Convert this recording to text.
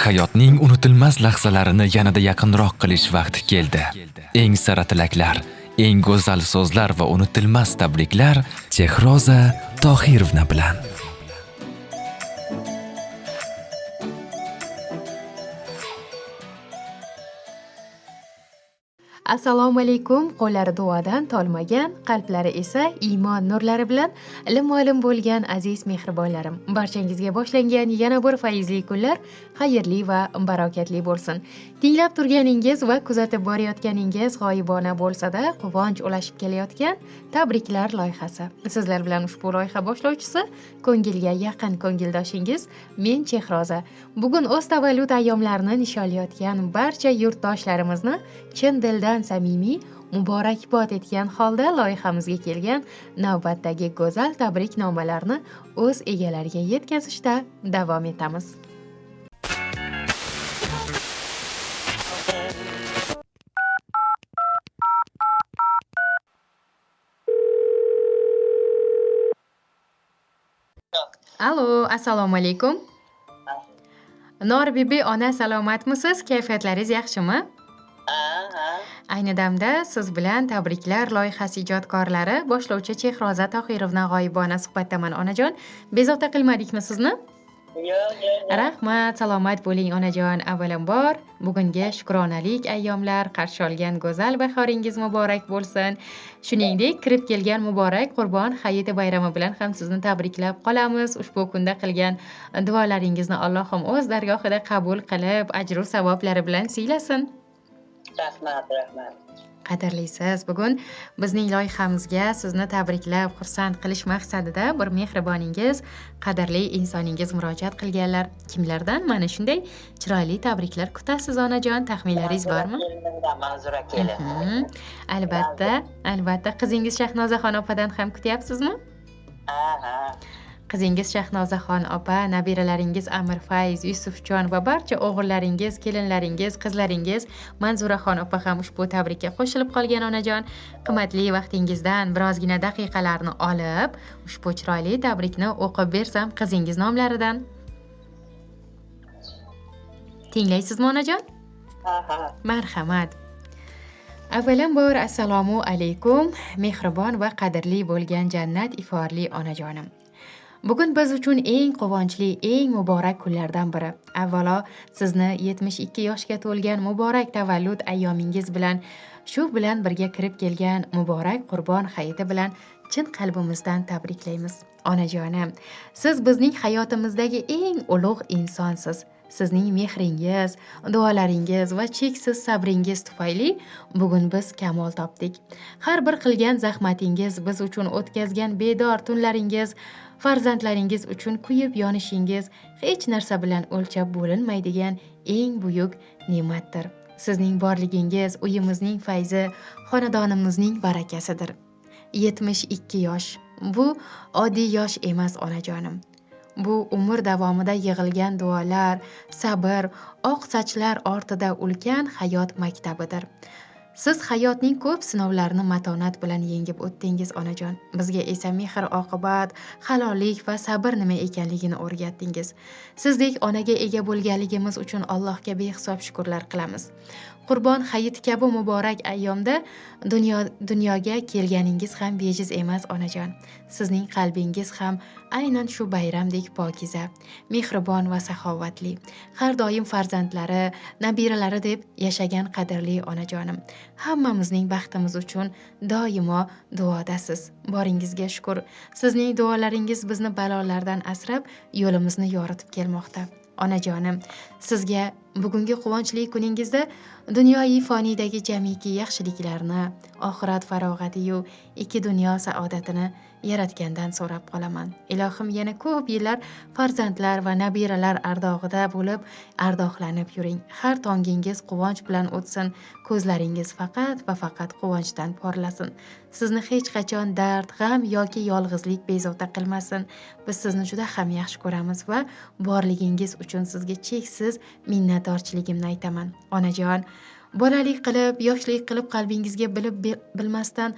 Hayotning unutilmas lahzalarini yanada yaqinroq qilish vaqti keldi. Eng sara tilaklar, eng go'zal so'zlar va unutilmas tabriklar Chehroza Tohirovna bilan. Assalomu alaykum. Qo'llari duodan tolmagan, qalblari esa iymon nurlari bilan lim-olim bo'lgan aziz mehribonlarim. Barchangizga boshlangan yana bir fayzli kunlar xayrli va barakatli bo'lsin. Tinglab turganingiz va kuzatib borayotganingiz g'oyibona bo'lsa-da, quvonch ulashib kelayotgan tabriklar loyihasi. Sizlar bilan ushbu loyiha boshlovchisi, ko'ngilga yaqin ko'ngildoshingiz men Chehroza. Bugun o'z tavallud ayyomlarini nishonlayotgan barcha yurtdoshlarimizni chin dildan samimiy muborakbod etgan holda loyihamizga kelgan navbatdagi go'zal tabriknomalarni o'z egalariga yetkazishda davom etamiz. Alo, assalomu alaykum. Norbibi ona, salomatmisiz? Kayfiyatlaringiz yaxshimi? Ayni damda siz bilan tabriklar loyihasi ijodkorlari boshlovchi Chehroza Tohirovna g'oyibona suhbatdaman, onajon. Bezovta qilmadikmi sizni? Yo'q, yo'q. Rahmat, salomat bo'ling onajon. Avvalambor bugungi shukronalik ayyomlar qarshi olgan go'zal bahoringiz muborak bo'lsin. Shuningdek, kirib kelgan muborak Qurbon hayiti bayrami bilan ham sizni tabriklab qolamiz. Ushbu kunda qilgan duolaringizni Allohim o'z dargohida qabul qilib, ajru savoblari bilan siylasin. Rahmat, rahmat. Qadrlisiz, bugun bizning loyihamizga sizni tabriklab, xursand qilish maqsadida bir mehriboningiz, qadrli insoningiz murojaat qilganlar. Kimlardan mana shunday chiroyli tabriklar kutasiz onajon? Taxminlaringiz bormi? Manzura kelin. Albatta, albatta. Qizingiz Shahnozaxon opadan ham kutyapsizmi? Ha. Qizingiz Shahnozaxon opa, nabiralaringiz Amir Fayz, Yusufjon va barcha o'g'illaringiz, kelinlaringiz, qizlaringiz Manzuraxon opa ham ushbu tabrikka qo'shilib qolgan onajon. Qimmatli vaqtingizdan birozgina daqiqalarni olib, ushbu chiroyli tabrikni o'qib bersam qizingiz nomlaridan. Tinglaysizmi onajon? Ha, ha. Marhamat. Avvalambor assalomu alaykum, mehribon va qadrli bo'lgan jannat iforli onajonim. Bugun biz uchun eng quvonchli, eng muborak kunlardan biri. Avvalo sizni 72 yoshga to'lgan muborak tavallud ayyomingiz bilan, shu bilan birga kirib kelgan muborak Qurbon hayiti bilan chin qalbimizdan tabriklaymiz. Onajonim, siz bizning hayotimizdagi eng ulug' insonsiz. Sizning mehringiz, duolaringiz va cheksiz sabringiz tufayli bugun biz kamol topdik. Har bir qilgan zahmatingiz, biz uchun o'tkazgan bedor tunlaringiz, farzandlaringiz uchun kuyib yonishingiz hech narsa bilan o'lchab bo'linmaydigan eng buyuk ne'matdir. Sizning borligingiz uyimizning fayzi, xonadonimizning barakasidir. 72 yosh. Bu oddiy yosh emas onajonim. Bu umr davomida yig'ilgan duolar, sabr, oq sochlar ortida ulkan hayot maktabidir. Siz hayotning ko'p sinovlarini matonat bilan yengib o'tdingiz onajon. Bizga esa mehr oqibat, halollik va sabr nima ekanligini o'rgatdingiz. Sizdek onaga ega bo'lganligimiz uchun Allohga behisob shukrlar qilamiz. Qurbon hayiti kabi muborak ayyomda dunyoga kelganingiz ham bejiz emas onajon. Sizning qalbingiz ham aynan shu bayramdek pokiza, mehribon va saxovatli. Har doim farzandlari, nabiralari deb yashagan qadrli onajonim. Hammamizning baxtimiz uchun doimo duodasiz. Boringizga shukr. Sizning duolaringiz bizni balolardan asrab, yo'limizni yoritib kelmoqda. Onajonim, sizga bugungi quvonchli kuningizda dunyoyi foniydagi jamiki yaxshiliklarni, oxirat farog'ati-yu ikki dunyo saodatini yaratgandan so'rab qolaman. Ilohim yana ko'p yillar farzandlar va nabiralar ardog'ida bo'lib, ardoqlanib yuring. Har tongingiz quvonch bilan o'tsin, ko'zlaringiz faqat va faqat quvonchdan porlasin. Sizni hech qachon dard, g'am yoki yolg'izlik bezovta qilmasin. Biz sizni juda ham yaxshi ko'ramiz va borligingiz uchun sizga cheksiz minnatdorchiligimni aytaman. Onajon, bolalik qilib, yoshlik qilib qalbingizga bilib bilmasdan